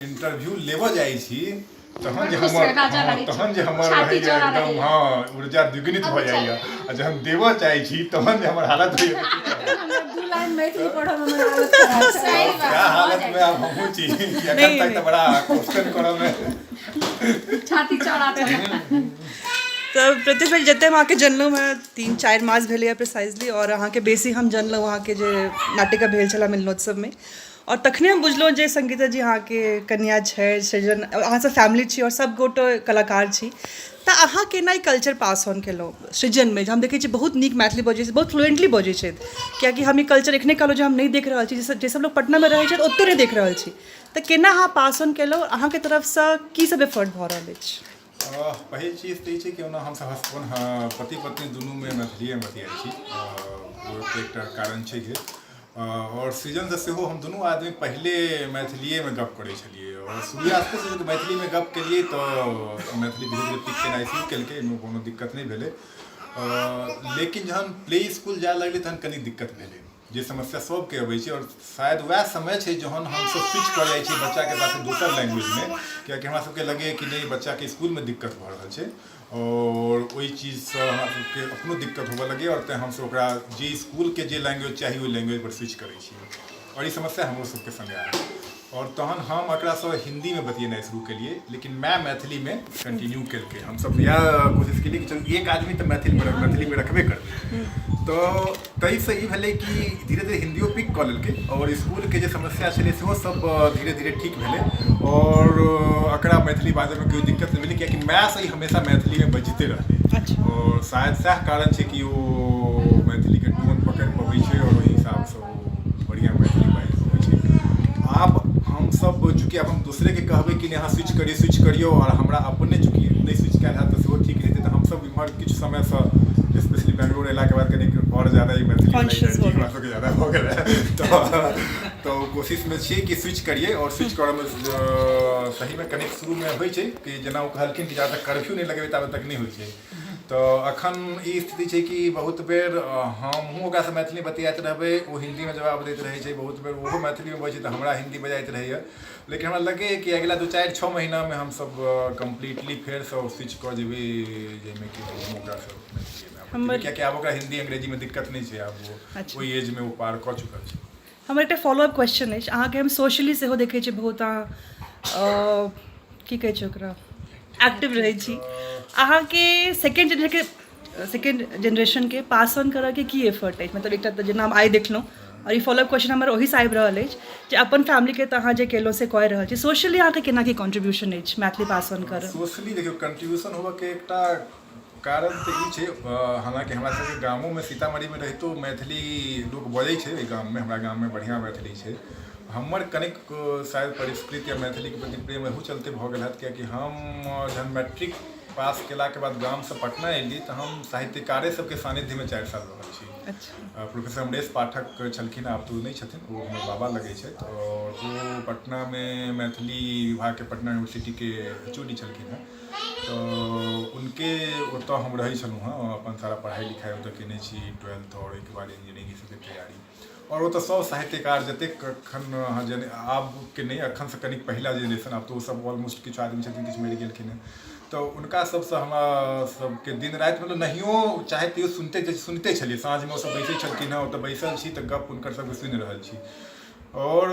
Interview लेबऽ जाइ छी तहन बड़ जे खुश हमर राजा हँ, लगै छी। तहन जे हमर छाती रहैया चौड़ा एकदम रहैया। हँ ऊर्जा द्विगुणित भऽ जाइया आ जहन देबऽ चाहै छी तहन जे हमर हालत होइया हमरा दू लाइन मैथिली पढ़ऽ मे हमर हालत खराब छै। सही बात क्या भऽ हालत जाइ में आब हमहूँ छी कि एखन नहीं, तक तऽ बड़ा क्वेश्चन करऽ मे छै। छाती चौड़ा चौड़ा तऽ प्रत्युष भाई जते हम अहाँके जनलहुँ हेँ 3-4 मास भेलैए प्रिसाइजली, आओर अहाँके बेसी हम जनलहुँ अहाँके जे नाटिका भेल छलए मिलनोत्सवमे, आओर तखने हम बुझलहुँ जे संगीता जी अहाँके कनिया छै, सृजन अहाँसभ फैमिली छी आओर सभ गोटे कलाकार छी। तऽ अहाँ केना ई कल्चर पास ऑन केलहुँ सृजनमे, जे हम देखै छी बहुत नीक मैथिली बजै छै, बहुत फ्लुएंटली बजै छथि? कियाकि हम ई कल्चर एखने कहलहुँ जे हम नहि देख रहल छी, जे सब लोक पटनामे रहै छथि ओतौ नहि देख रहल छी। तऽ केना अहाँ पास ऑन केलहुँ? अहाँके तरफसँ की सब एफर्ट भऽ रहल अछि? पहिल चीज तऽ ई छै कि ओना हमसभ हसबैंड पति पत्नी दुनूमे मैथिलीएमे बतियाइ छी, ओ तऽ एकटा कारण छै। आओर सृजनसँ सेहो हम दुनू आदमी पहिले मैथिलीएमे गप करै छलियै, आओर शुरुआते से मैथिलीमे गप केलियै तऽ मैथिली धीरे धीरे पिक केनाइ शुरू केलकै, एहिमे कोनो दिक्कत नहि भेलै। लेकिन जहन प्ले इसकुल जाय लगलै तहन कनि दिक्कत भेलै, जे समस्या सबके अबै छै। आओर शायद वएह समय छै जहन हमसब स्विच कऽ जाइ छियै बच्चाके साथे दोसर लैंग्वेजमे, कियाकि हमरा सबके लगैए कि नहि, बच्चाके इसकुलमे दिक्कत भऽ रहल छै आओर ओहि चीजसँ हमरा सबके अपनो दिक्कत होबऽ लगैए, आओर तैँ हमसब ओकरा जे इसकुलके जे लैंग्वेज चाही ओहि लैंग्वेजपर स्विच करै छियै। आओर ई समस्या हमरो सबके संगे आयल, आओर तहन हम एकरासँ हिन्दीमे बतियेनाइ शुरू केलियै, लेकिन माय मैथिलीमे कंटिन्यू केलकै। हमसब इएह कोशिश केलियै कि चलू, एक आदमी तऽ मैथिलमे मैथिलीमे रखबे करबै। तऽ ताहिसँ ई भेलै कि धीरे धीरे हिन्दियो पिक कऽ लेलकै, आओर इसकुलके जे समस्या छलै सेहो सब धीरे धीरे ठीक भेलै, आओर एकरा मैथिली बाजयमे कोइ दिक्कत नहि भेलै, कियाकि मायसँ ई हमेशा मैथिलीमे बजिते रहलै। आओर शायद सएह कारण छै कि ओ मैथिलीके टोन पकड़ि पबै छै, आओर ओहि हिसाबसँ ओ बढ़िआँ मैथिली बाजि पबै छै। आब हमसब चूँकि आब हम दोसरेके कहबै कि नहि, अहाँ स्विच करियौ, स्विच करियौ, आओर हमरा अपने चूँकि नहि स्विच कयल हैत तऽ सेहो ठीक रहितै। तऽ हमसब इम्हर किछु समयसँ, स्पेशली बेंगलोर अयलाके बाद, कनिक आओर ज्यादा ई मैथिली Conscious भऽ गेल। हमरा सबके ज्यादा भऽ गेल है, तऽ ओ कोशिशमे छियै कि स्विच करियै। आओर स्विच करऽमे सहीमे कनिक शुरूमे होइ छै कि जेना ओ कहलखिन कि जाबे तक कर्फ्यू नहि लगेबै ताबे तक नहि होइ छै। तऽ अखन ई स्थिति छै कि बहुत बेर हमहूँ ओकरासँ मैथिली बतियाइत रहबै, ओ हिन्दीमे जवाब दैत रहै छै। बहुत बेर ओहो मैथिलीमे बजै छै तऽ हमरा हिन्दी बजाइत रहैए। लेकिन हमरा लगैए कि अगिला 2, 4, 6 महीनामे हमसब कम्प्लीटली फेरसँ स्विच कऽ जेबै, जाहिमे कि हमहूँ ओकरासँ मैथिलीमे हमर कियाकि आब ओकरा हिन्दी अंग्रेजीमे दिक्कत नहि छै, आब ओ ओहि एजमे ओ पार कऽ चुकल छै। हमर एकटा फॉलोअप क्वेश्चन अछि। अहाँके हम सोशली सेहो देखै छी, बहुत अहाँ की कहै छै ओकरा, एक्टिव रहै छी। अहाँके सेकेंड जेनरेशनके पास ऑन करऽके की एफर्ट अछि? मतलब एकटा तऽ जेना हम आइ देखलहुँ, आओर ई फॉलोअप क्वेश्चन हमर ओहिसँ आबि रहल अछि जे अपन फैमिलीके तऽ अहाँ जे केलहुँ से कऽ रहल छी, सोशली अहाँके केना की कॉन्ट्रीब्यूशन अछि मैथिली पास ऑन करऽ? सोशली देखियौ, कंट्रीब्यूशन होबऽके एकटा कारण तऽ ई छै, हालाँकि हमरा सबके गामोमे सीतामढ़ीमे रहितो मैथिली लोक बजै छै ओहि गाममे, हमरा गाममे बढ़िआँ मैथिली छै। हमर कनिक शायद परिष्कृत या मैथिलीके प्रति प्रेम एहू चलते भऽ गेल हैत, कियाकि हम जहन मैट्रिक पास केलाके बाद गामसँ पटना एलियै तऽ हम साहित्यकारे सबके सानिध्यमे 4 साल रहल छी। प्रोफेसर अमरेश पाठक छलखिन, आब तऽ ओ नहि छथिन, ओ हमर बाबा लगै छथि, आओर ओ पटनामे मैथिली विभागके पटना यूनिवर्सिटीके एचओडी छलखिन हेँ। तऽ हुनके ओतऽ हम रहै छलहुँ हेँ, अपन सारा पढ़ाइ लिखाइ ओतऽ केने छी, ट्वेल्थ आओर ओहिके बाद इंजीनियरिंग ई सबके तैयारी। आओर ओतऽ सब साहित्यकार जतेक एखन अहाँ जने आबके नहि, एखनसँ कनिक पहिला जेनरेशन, आब तऽ ओसब ऑलमोस्ट किछु आदमी छथिन, किछु मरि गेलखिन हेँ, तऽ हुनका सबसँ हमरा सबके दिन राति, मतलब नहियो चाहे तैयो सुनिते सुनिते छलियै। साँझमे ओसब बैसै छलखिन हेँ, ओतऽ बैसल छी तऽ गप हुनकर सबके सुनि रहल छी, आओर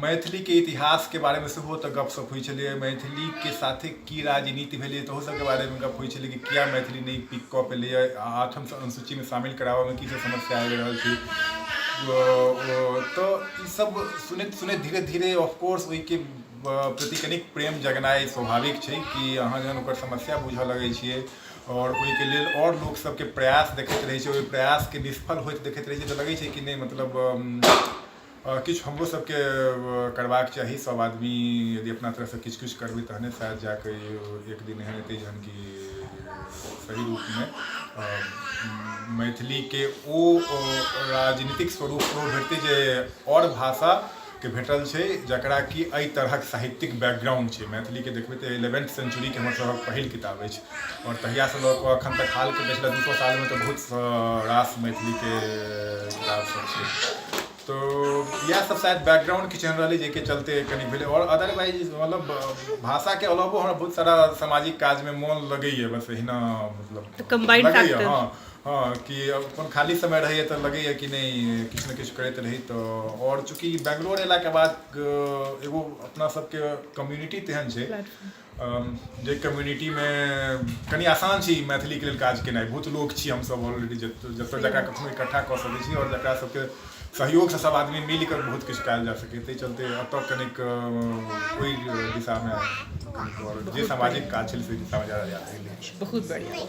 मैथिलीके इतिहासके बारेमे सेहो ओतऽ गपशप होइ छलै। मैथिलीके साथे की राजनीति भेलै, तहू सबके बारेमे गप होइ छलै कि किया मैथिली नहि पिक कऽ पेलैए, आठम अनुसूचीमे शामिल कराबऽमे की सब समस्या आबि रहल छै। तऽ ई सब सुनैत सुनैत धीरे धीरे ऑफकोर्स ओहिके प्रति कनिक प्रेम जगनाइ स्वाभाविक छै कि अहाँ जहन ओकर समस्या बुझऽ लगै छियै आओर ओहिके लेल आओर लोक सबके प्रयास देखैत रहै छियै, ओहि प्रयासके निष्फल होइत देखैत रहै छियै, तऽ लगै छै कि नहि, मतलब किछु हमरो सबके करबाक चाही। सब आदमी यदि अपना तरफसँ किछु किछु करबै तहने शायद जाकऽ एक दिन एहन एतै जहन कि सही रूपमे मैथिलीके ओ राजनीतिक स्वरूप सेहो भेटतै जे आओर भाषाके भेटल छै, जकरा कि एहि तरहक साहित्यिक बैकग्राउंड छै। मैथिलीके देखबै तऽ इलेवेंथ सेंचुरीके हमर सभक पहिल किताब अछि, आओर तहियासँ लऽ कऽ एखन तक हालके पछिला 200 सालमे तऽ बहुत रास मैथिलीके किताब सब छै। तो इएह सब शायद बैकग्राउंड किछु एहन रहलै जाहिके चलते कनि भेलै। आओर अदरवाइज मतलब भाषाके अलावो हमरा बहुत सारा सामाजिक काजमे मोन लगैए, बस एहिना मतलब combined लगैए। factor। हँ हँ, कि अपन खाली समय रहैए तऽ लगैए कि नहि किछु ने किछु करैत रही। तऽ आओर चूँकि बेंगलोर अयलाके बाद एगो अपना सबके कम्युनिटी तेहन छै जे कम्युनिटीमे कनि आसान छै मैथिलीके लेल काज केनाइ। बहुत लोक छी हमसब ऑलरेडी जतऽ जकरा कखनो इकट्ठा कऽ सकै छी आओर जकरा सबके सहयोगसँ सब आदमी मिल कऽ बहुत किछु कयल जा सकै, ताहि चलते एतऽ कनिक ओहि दिशामे कनिक आओर जे सामाजिक काज छलै से दिशामे ज्यादा जा सकै। बहुत बढ़िया।